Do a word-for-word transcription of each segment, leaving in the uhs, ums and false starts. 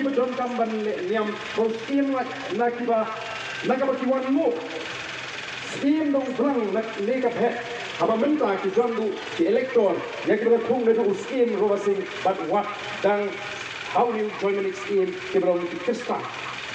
Ba donkam ban leh niam, ko siem na, na kiba, na kaba ki wan nguh. Siem dong blang na ne ka phet. Haba mynta ki don du ki elector, ïa kiba la khung da du u siem Roba Singh, bad wat dang ha u New Joimanik Siem kiba long ki Khristan.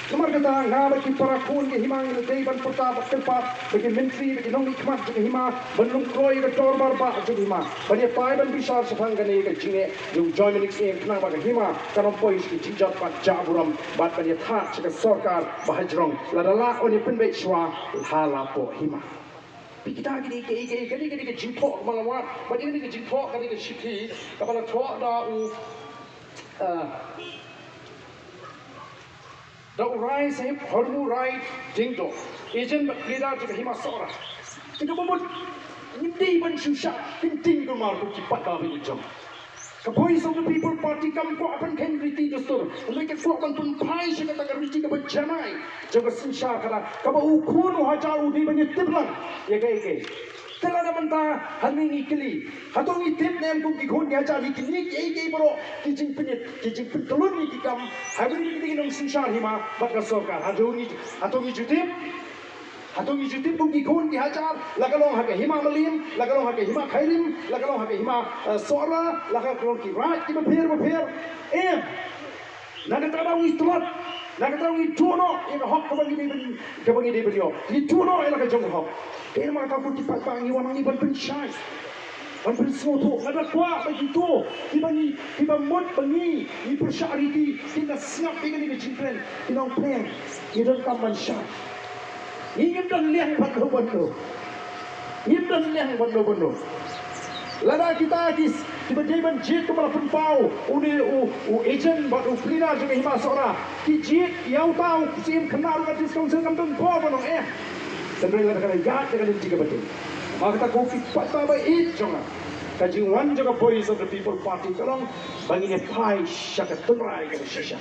Namar kata nga bad ki para khun ka hima ngi la dei ban pyrta bad kyrpad ba ki myntri, ba ki nongmihkhmat jong ka hima ban lum kloi ka dorbar ba jong ka hima ban ïatai ban bishar shaphang kane ka jingeh jong u Joimanik Siem, khnang ba ka hima kan ym poi sha ki jingjot bad jahburom bad ban ïathad sha ka sorkar ba hajrong. Lada lah un ïa pynbeit shuwa, la la poh hima. Phi kita kine ki, ki, kine, kine ki jingthoh ba la wad, ba kine ki jingthoh, kine ki shithi kaba la thoh da u, ah, da u Rai Sahib Hormu Rai Diengdoh, agent bad pleader jong ka Hima Sohra. Te kaba mut ngim dei ban shu shah kynting kulmar kum ki paidbah ba ngi jong. Ka Voice of the People Party kam kwah ban kheiñ riti dustur, hynrei ka kwah ban pynphai sha kata ka riti kaba janai jong ka synshar khadar, kaba u khun u hajar u dei ban ïatip lang ïa kaei kaei. Te lada mynta hangne ngi kylli, hato ngi tip ne em kum ki khun ki hajar ïa kine kiei kiei baroh ki jingpynït, ki jingpyntlun ïa ki kam hapdeng ki nongsynshar hima bad ka sorkar? Hato ngi, hato ngi ju tip? Hato ngi ju tip kum ki khun ki hajar, la ka long ha ka Hima Mylliem, la ka long ha ka Hima Khyrim, la ka long ha ka Hima, eh, Sohra, la ka long ki raid kiba pher bapher? Em. Na kata daw ngi tlot, na kata daw ngi duh noh ïa ka hok kaba ngi dei ban, kaba ngi dei ban ïoh. Ngi duh noh ïa la ka jong ka hok. Te namar kata ko ki paidbah ngi wan hangne ban pynshai, ban pynsngewthuh. Nga da kwah ba kito kiba ngi, kiba mut ba ngi, ngi pyrshah riti, kin da sngap ïa kane ka jingkren. Ki nongpyrshah, ngi donkam ban shai. Ngi ngim don liang ban do ban do. Ngim don liang ban do ban do. Lada kita ki, kiba dei ban jied kumba la pynpaw une u, u agent bad u pleader jong ka Hima Sohra, ki jied ïa uta u Syiem Khynnah ruh ka District Council kam don por ban ong eh. Hynrei lada ka la ïaid da ka lynti kaba dei. Namar kata ko ki paidbah ba ïeit jong nga, ka jingwan jong ka Voice of the People Party ka long ba ngin ïa phai sha ka tynrai kaba shisha.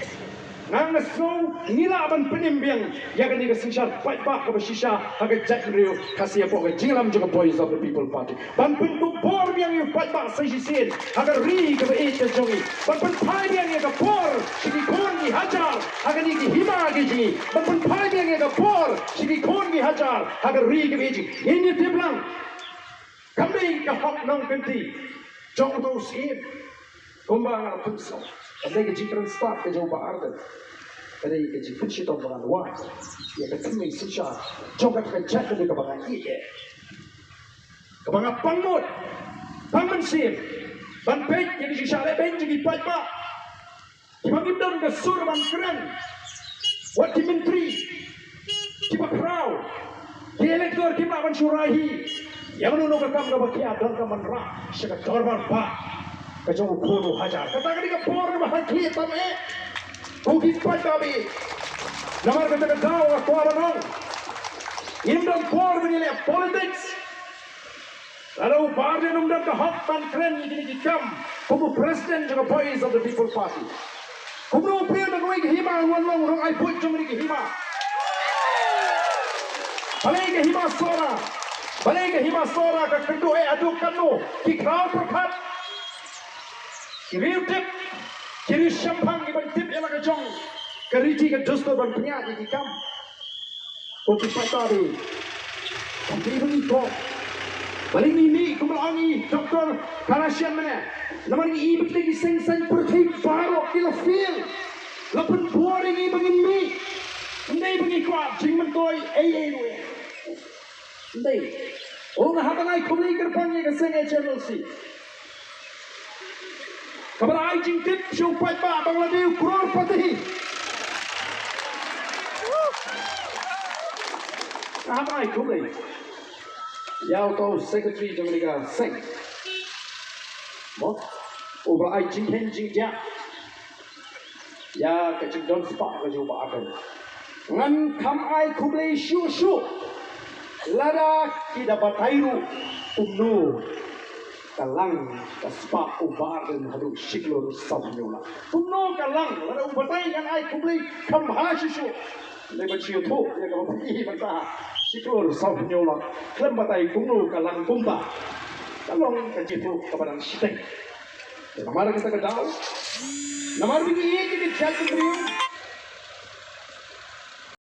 Nga, nga sngew ngi lah ban pynim biang ïa kane ka synshar paidbah kaba shisha ha ka jaitbynriew Khasi hapoh ka jingïalam jong ka Voice of the People Party. Ban pynkup bor biang ïa u paidbah sa shisien ha ka ri kaba ïeit ka jong ngi. Ban pynphai biang ïa ka bor sha ki khun ki hajar ha kane ka hima ka jong ngi. Ban pynphai biang ïa ka bor sha ki khun ki hajar ha ka ri kaba ïeit jong ngi. Ngin ïa tip lang. Kam dei ka hok nongkynti jong uto u syiem kumba nga la pynsngew. Kam dei ka jingkren stad ka jong u Bah Ardent. Ka dei ka jingpynshitom ba ngan wad ïa ka tynrai synshar jong kata ka jait ka dei kaba nga ïeit, kaba nga pang mut, pang mynsiem ban peit ïa ka jingshah lehbeiñ jong ki paidbah. Kiba ngim don ka sur ban kren. Wat ki myntri kiba khraw, ki elector kim lah ban shu rai hi ïa mano mano ka kam kaba khia, donkam ban rah sha ka dorbar bah ka jong u khun u hajar. Kata ka dei ka por kaba ha khlieh tam eh. Ko ki paidbah ba ïeit, namar kata ka daw nga kwah ban ong, ngim don por ban ïaleh politics. Lada u Bah Ardent um don ka hok ban kren ïa kine ki kam kum u President jong ka Voice of the People Party, kumno u pyrshah ban wai ka hima, wan long u nongai buit jong kane ka hima? Balei ka Hima Sohra, balei ka Hima Sohra ka kynduh eh haduh katno? Ki khraw pyrkhat, ki riew tip, ki riew shemphang, ki ban tip ïa la ka jong ka riti ka dustur ban pynïaid ïa ki kam. Ko ki paidbah, kam dei ba ngi ïoh. Balei ngi mih kumba la ong i Doctor Kardashian mynne? Namar ngi i ba ki seng saiñ pyrthei baroh ki la fail, la pynbor ïa ngi ba ngin mih. Ym dei ba ngi kwah jingmyntoi ei ei ruh. Ym dei. Ong, hap ban ai khublei kyrpang ïa ka seng H N L C. Kaba la ai jingtip sha u paidbah ba nga la dei u crorepati. Nga hap ai khublei ïa uto u secretary jong kane ka seng, mo, uba la ai jingkheiñ jingthiah ïa ka jingdon spah ka jong u Bah Ardent. Ngan kham ai khublei shuh shuh lada ki da batai ruh kumno ka lang ka spah u Bah Ardent haduh shi klur saw hynñiew lak. Kumno ka lang lada u batai, ngan ai khublei kham bha shuh shuh. Lei ban shu ïathuh ïa kaba phi i mynta, shi klur saw hynñiew lak. Khlem batai kumno ka lang kumta. Ka long ka jingïathuh kaba dang shiteng. Namar kata ka daw, namar ba ngi ïeit ïa ka jaitbynriew,